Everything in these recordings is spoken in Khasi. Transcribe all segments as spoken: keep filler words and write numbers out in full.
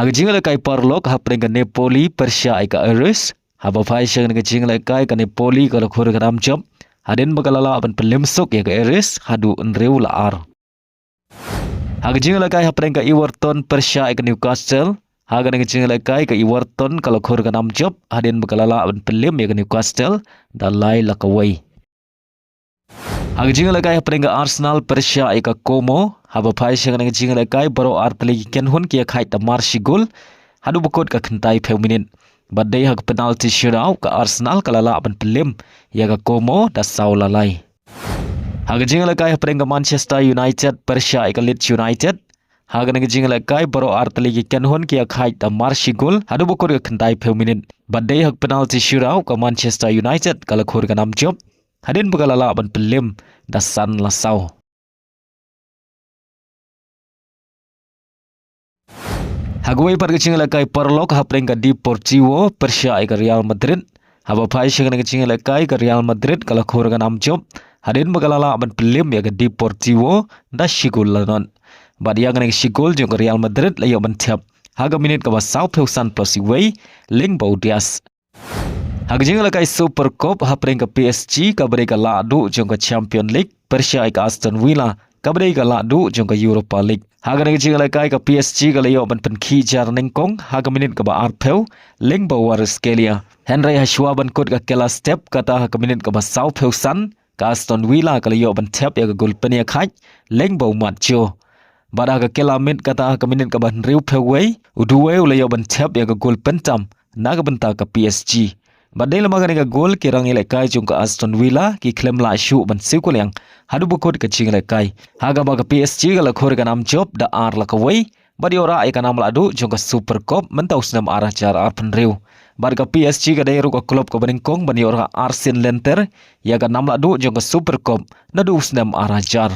Ha ka jingïalehkai paralok hapdeng ka Napoli pyrshah ïa ka Aris. Haba phai sha kane ka jingïalehkai ka Napoli ka la khur ka nam jop hadien ba ka la lah ban pynlem suk ïa ka Aris haduh hynriew la ar. Ha ka jingïalehkai hapdeng ka Everton pyrshah ïa ka Newcastle. Ha kane ka jingïalehkai ka Everton ka la khur ka nam jop hadien ba ka la lah ban pynlem ïa ka Newcastle da lai la kawei. Ha ka jingïalehkai hapdeng ka Arsenal pyrshah ïa ka Como. Haba phai sha kane ka jingïalehkai baroh artylli ki kynhun ki ïakhaid da mar shi gol haduh ba kut ka khyndai phew minit. Bad dei ha ka penalty shootout ka Arsenal ka la lah ban pynlem ïa ka Como da saw la lai. Ha ka jingïalehkai hapdeng ka Manchester United pyrshah ïa ka Leeds United. Ha kane ka jingïalehkai baroh artylli ki kynhun ki ïakhaid da mar shi gol haduh ba kut ka khyndai phew minit. Bad dei ha ka penalty shootout ka Manchester United ka la khur ka nam jop hadien ba ka la lah ban pynlem da san la saw. Ha kawei pat ka jingïalehkai paralok hapdeng ka Deportivo pyrshah ïa ka Real Madrid. Haba phai sha kane ka jingïalehkai ka Real Madrid ka la khur ka nam jop hadien ba ka la lah ban pynlem ïa ka Deportivo da shi gol la nod. Bad ïa kane ka shi gol jong ka Real Madrid la ïoh ban thep ha ka minit kaba saw phew san plus iwei lyngba u Diaz. Ha ka jingïalehkai Super Cup hapdeng ka P S G kaba dei ka lahduh jong ka Champion League pyrshah ïa ka Aston Villa kaba dei ka lahduh jong ka Europa League. Ha kane ka jingïalehkai ka P S G ka la ïoh ban pynkhih jar nyngkong ha ka minit kaba ar phew lyngba u Kvaratskhelia. Hynrei ha shuwa ban kut ka kylla step kata ha ka minit kaba saw phew san ka Aston Villa ka la ïoh ban thep ïa ka gol pynïakhaid lyngba u Matt Joe. Bad ha ka kylla miet kata ha ka minit kaba hynriew phew wei u Doué u la ïoh ban thep ïa ka gol pyntam na ka bynta ka P S G. Bad dei lem ha kane ka gol ki rangïalehkai jong ka Aston Villa ki khlem lah shuh ban siew kuliang haduh ba kut ka jingïalehkai. Ha kaba ka P S G ka la khur ka nam jop da ar la kawei bad ïoh rah ïa ka nam lahduh jong ka Super Cup mynta u snem ar hajar arphew hynriew. Bad ka P S G ka dei ruh ka klub kaba nyngkong ban ïoh rah arsien lynter ïa ka nam lahduh jong ka Super Cup naduh u snem ar hajar.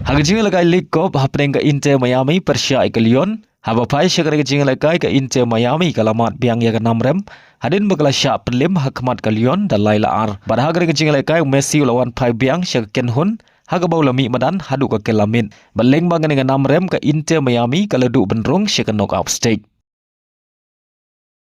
Ha ka jingïalehkai League Cup hapdeng ka Inter Miami pyrshah ïa ka Lyon. Haba phai sha kane ka jingïalehkai ka Inter Miami ka la mad biang ïa ka nam rem hadien ba ka la shah pynlem ha khmat ka Lyon da lai la ar. Bad ha kane ka jingïalehkai u Messi u la wan phai biang sha ka kynhun ha kaba u la mih madan haduh ka kylla miet. Bad lyngba kane ka nam rem ka Inter Miami ka la duh ban rung sha ka knockout stage.